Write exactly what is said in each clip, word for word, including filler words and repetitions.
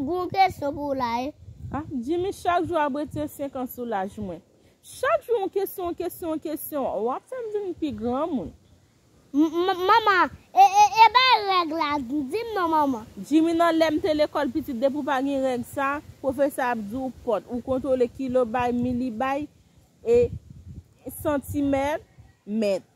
pou yon kesyon pou w la, e. Ah, Jimmy, chak jou ap retire senk an sou laj mwen. Chak jou yon kesyon, yon kesyon, yon kesyon. W ap fè m vin pi granmoun. M- m- Manman, e, e, e bay règ la, di m non, manman. Jimmy, nan lè m te lekòl pitit, depi w pa gen règ sa, pwofesè ap di w pòt. Ou kontwole kilo bay, mili bay, e santimèt, mèt.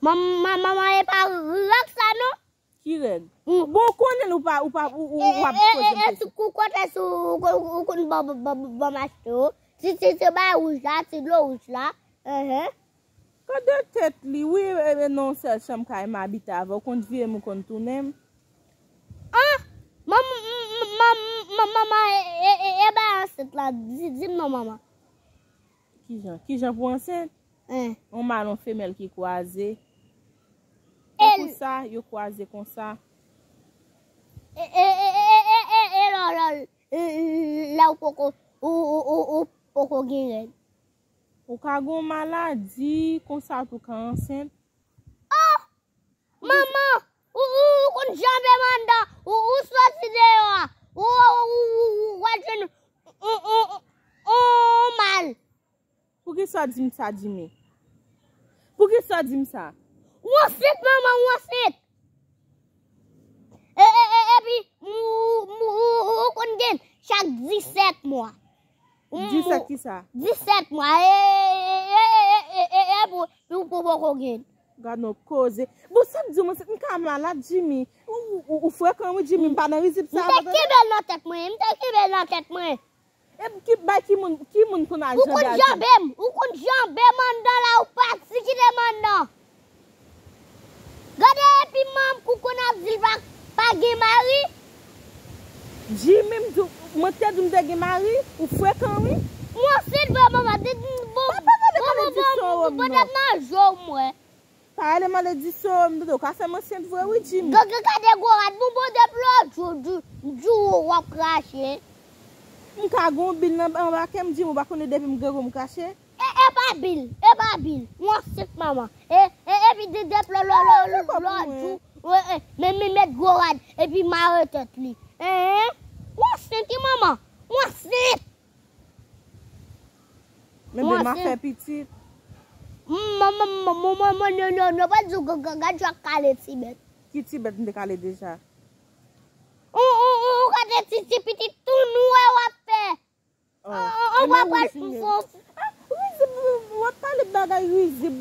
Manman, manman, e pa règ sa, non? Ki règ? Mm. Bon, ou konnen ou pa, ou pa, ou, ou, ou ap poze m kesyon. Si ou kontre si ou, ou, ou, ou konn ban, ban, ban, ban m achte yo. Si, si, si bay wouj la, si dlo wouj la. Enhen. Gade tèt li, wi, e, e, nan yon sèl chanm kay m abite avè w, ou konn vire m, ou konn tounen m. Ah! Manman, manman, e, e, e, e bay ansent la, di, di m non, manman. Kijan? Kijan pou ansent? Yon mal, yon femèl ki kwaze. Tankou sa, yo kwaze konsa. E, e, e, e, e, e, e, lè, lè, lè ou poko, ou, ou, ou, ou poko gen règ. Ou ka gen yon maladi, konsa tou ka ansent. Oh! Manman, ou, ou, ou konn janbe m anndan, ou, ou soti deyò a, ou, ou, ou, ou, ou, ou wè jwenn, ou, ou, ou, ou mal. Poukisa w di m sa, Jimmy? Poukisa w di m sa? Ou ansent, manman, ou ansent. E, e, e, epi, ou, ou, ou, ou, ou konn gen chak disèt mwa. Disèt kisa? Disèt mwa. E, e, e, e, pou, pou, pou poko gen. Gad yon koze. Bon, sa m di w, mwen, m ka malad, Jimmy. Ou, ou, ou, ou frekan, wi, Jimmy. M pa nan rizib sa. M te kenbe l nan tèt mwen. M te kenbe l nan tèt mwen. E ki, bay ki moun, ki moun konn al janbe a? Ou konn janbe m. Ou konn janbe m anndan la, ou pati kite m anndan. Gade epi manman kou konn ap di l pa, pa gen mari. Jimmy, m di w, mwen te di w m te gen mari, ou frekan, wi. Mwen ansent vre, manman, te di m bon, bon, bon, bon, bon, bon, nan je w mwen. Pa rele maledisyon, m tande w ka fè m ansent vre, wi, Jimmy. Gade gwo rad, bon, bon, depi lòt jou, jou, jou w ap krache. M ka gen yon bil nan anba kè m, Jimmy, ou pa konnen depi m gen gwo m krache? E, e pa bil, e pa bil. Ou ansent, manman. E, e, epi de, de, lò, lò, lò, lò, lòt jou, e, e, men, men met gwo rad, epi mare tèt li. Enhen. Ou ansent, wi, manman. Ou ansent. Men demen w ap fè pitit. Manman, manman, manman, non, non, non, pa di w gad jan w ap kale ti bèt. Ki ti bèt m te kale deja? Ou, ou, ou, ou gade ti, ti pitit tou nwè w ap fè. Ou pa pral pou fon. Ah, rizib, w ap pale bagay rizib.